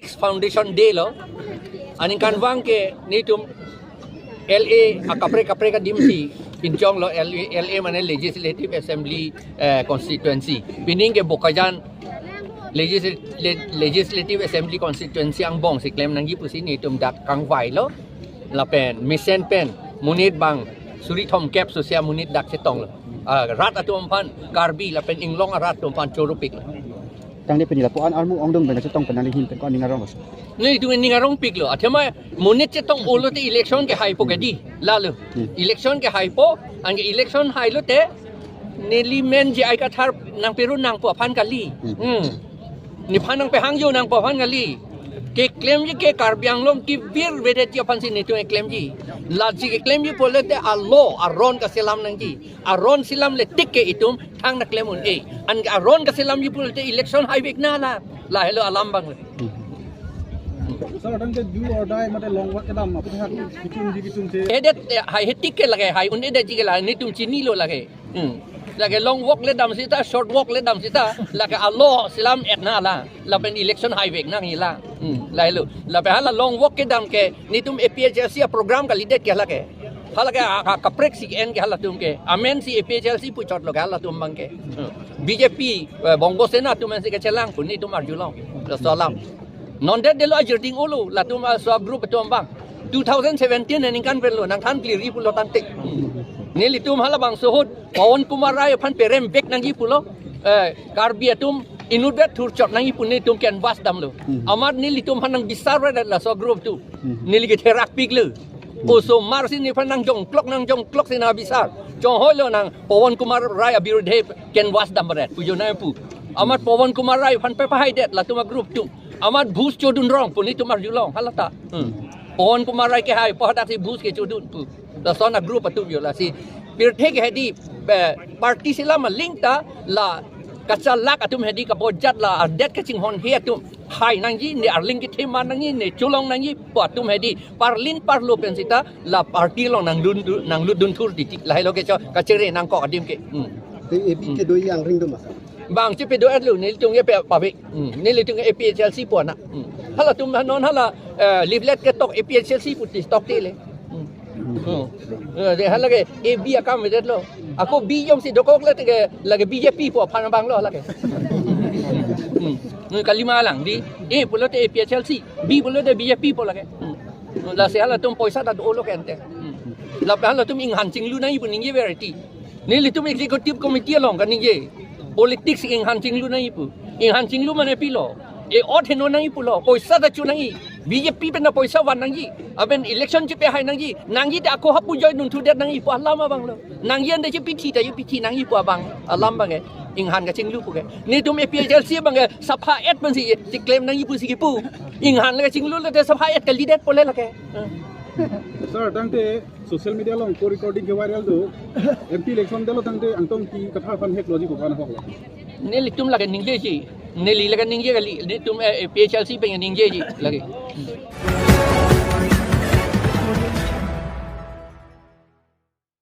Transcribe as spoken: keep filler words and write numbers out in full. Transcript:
Foundation Day lo, aningkanvang ke netum L A akaprek kaprek adim si inchong lo. L A, L A mane Legislative Assembly eh, Constituency. Pining ke Bokajan Legis-, Le-, Legislative Assembly Constituency angbong si klem nangji pusi netum dak kangvai lo. Lapen mesen pen monit bang suri thomkep sosia monit dak chetong lo. Ah, rat atum aphan, Karbi lapen inglong arat atum aphan choro pik lo. Tangte pini lapu-an armu ongdung pen chetong pen nangli ahin pen ko aning arong bas. Netum aning arong pik lo. Athema monit chetong olo te election ke haipo ke di. Lalo. Hmm. Election ke haipo, anke election hai lo te neli men J I Kathar nangpirun nangpo aphan kali. Hmm. Hmm. Nephan nangpehangjo nangpo aphan kali. Keklemji ke Karbi Anglong kevirvedetji aphan si netum keklemji. Lasi keklemji pulote alo aron kaselam nangji. Aron selamle tik ke itum thang nangklem un-e. Anke aron kaselamji pulote election haivek nang la. Lahelo alam abang le. Sir, tangte do or die mate long walk kedam aphuthak kichunji kichunche. Edet, eh, hai hetik ke lake, hai un-edetji ke la, netum chinilo lake. Hmm. Lake long walk le dam sita, short walk le dam sita, lake alo selam-et nang la. Lapen election haivek nangji la. Hmm. Lahelo. Lapen hala long walk kedam ke netum A P H L C aprogram kalidet ke lake. Halake a, a, kaprek si en ke halatum ke. Amen si A P H L C puchot lo ke halatum abang ke. Hmm. B J P, eh, Bongo Sena atum si kechelang pu netum arjulong. Laso alam. Non det delo ajirding olo, latum aso group atum abang. Two thousand seventeen aningkan pen lo, nangthan clear ji pulo tangte. Nelitum halabangso ahut, Pawan Kumar Rai aphan perem vek nangji pulo, eh, Karbi atum inutvet thurchot nangji pu netum canvass damlo. Hmm. Amat nelitum aphan nangbisar ra laso group atum. Hmm. Neli ketherak piklo. Hmm. Osomar si nephan nangjongklok nangjongklok si nangbisar. Chonghoi lo nang Pawan Kumar Rai abirudhe canvass dam baret. Pujo nang pu. Amat Pawan Kumar Rai aphan pepahaidet latum agroup atum. Amat bus chodun rong pu netum arjulong halata. Hmm. Pawan Kumar Rai kehaipo hadak si bus kechodun pu. Lason agroup atum jo lasi. Pirthe ke hedi, eh, party selam aling ta la kachalak atum hedi kabojat la adet kachinghonhe atum. Hai nangji, ne arling kethe man nangji, ne cholong nangji pu atum hedi. Parlin parlo pen sita la party along nanglun, nanglutdun thur titi. Lahelo kecho kachere nangkok adim ke. Hmm. Te A B Hmm. kedo angring do masa. Bang chepedo-et lo, nelitum ke pe pavek. Hmm. Nelitum ke A P H L C pu anak. Hmm. Halatum non hala, eh, leaflet ketok A P H L C pu tokte le. Hmm. Hmm. Eh, de halake A B akam vedet lo. Ako B jongsi dokok le te ke lake B J P pu aphan abang lo lake. Hmm. Hmm, kalima lang di. A pulote A P H L C, B pulote B J P pu lake. Hmm. Lasi halatum poisa ta do lo ke ante. Hmm. Lapen halatum inghan chinglu nangji pu ningje variety. Nelitum executive committee along kaningje. Politics inghan chinglu nangji pu. Inghan chinglu mane pilo. E-ot heno nangji pulo. Poisa ta cho nangji. B J P pen ta poisa van nangji. Lapen election chepehai nangji. Nangji ta ako hapu join dunthudet nangji pu alam abang lo. Nangji ante chepithi ta chepithi nangji pu abang. Alam abang ke. Inghan kachinglu pu ke. Netum A P H L C abang ke sapha-et pensi cheklem nangji pusi kipu. Inghan le kachinglu le te sapha-et kalidet pole lake. Sir, tangte social media along ko recording ke viral do. M P election delo tangte Angtong Ingti Kathar aphan hek loji ko aphan hok lo. Nelitum lake ningjeji. Neli lake ningje kali. Netum, eh, A P H L C pen ningjeji lake.